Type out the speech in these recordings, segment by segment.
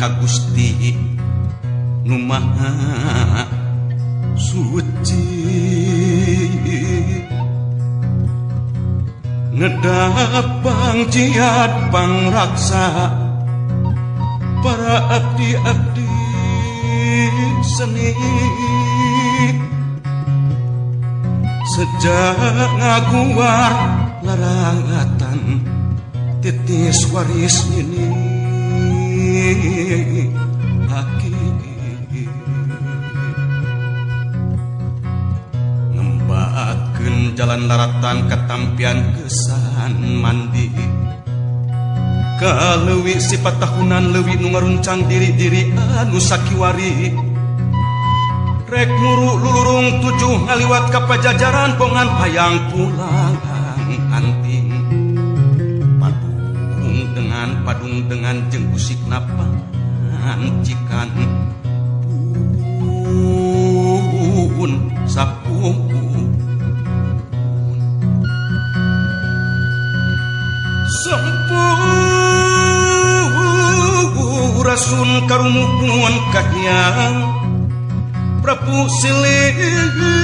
ka Gusti nu Maha Suci. Ngedap pangjiat pangraksa para abdi-abdi seni sejak ngaguar larangatan titis waris ini aki ngembakeun jalan laratan katampian kesan mandi kaleuwi sifat tahunan leuwi nu ngaruncang diri-diri anu sakiwari rek muru lulurung tujuh ngaliwat ka pajajaran bongan hayang pulang anting padung dengan jeung usikna pancikan pun sapuun Sampurasun karumuhun kahiyang Prabu Siliwangi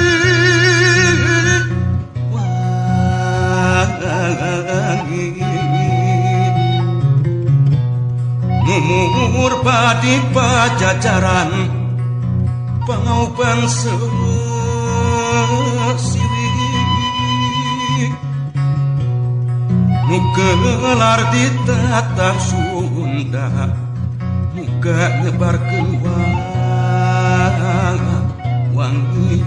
Mumur padi pajajaran pangaupang sesirik nu gelar di tatar Sunda muga nyebarkeun wangi.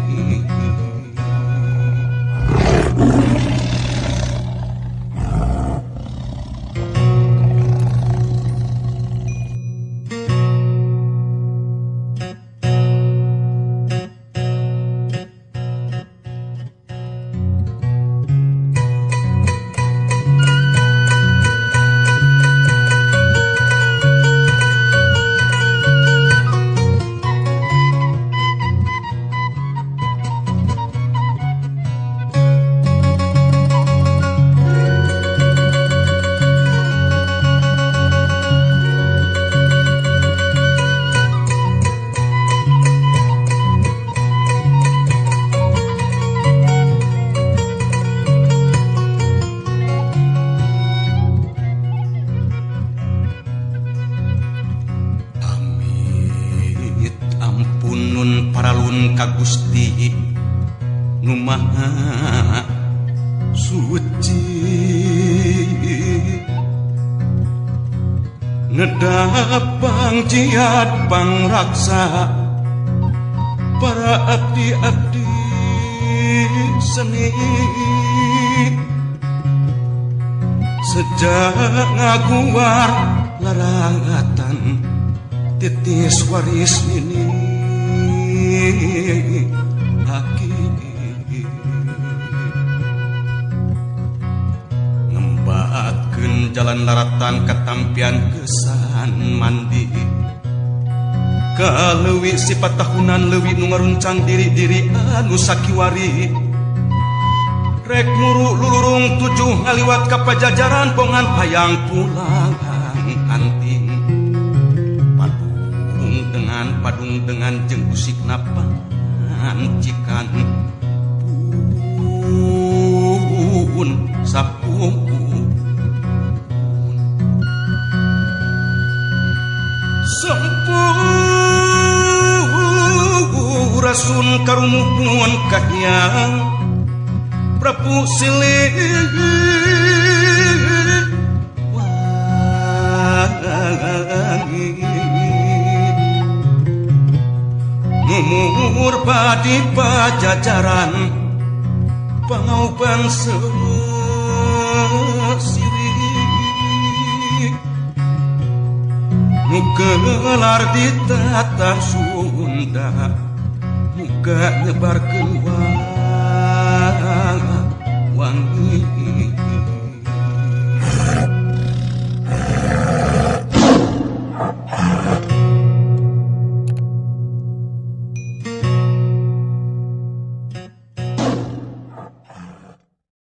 Paralun ka Gusti nu Maha Suci ngedap pangjiat pangraksa para abdi-abdi seni sejak ngaguar larangatan titis waris ini aki ngembakeun jalan laratan katampian kesan mandi kaleuwi sifat tahunan leuwi nu ngaruncang diri-diri anu sakiwari rek muru lulurung tujuh ngaliwat ka pajajaran bongan hayang pulang anting padung dengan jeung usikna pancikan pun sapuun Sampurasun karumuhun kahiyang Prabu Siliwangi Mumur padi pajajaran pangaupang sesirik nu gelar di tatar Sunda muga nyebarkeun wangi.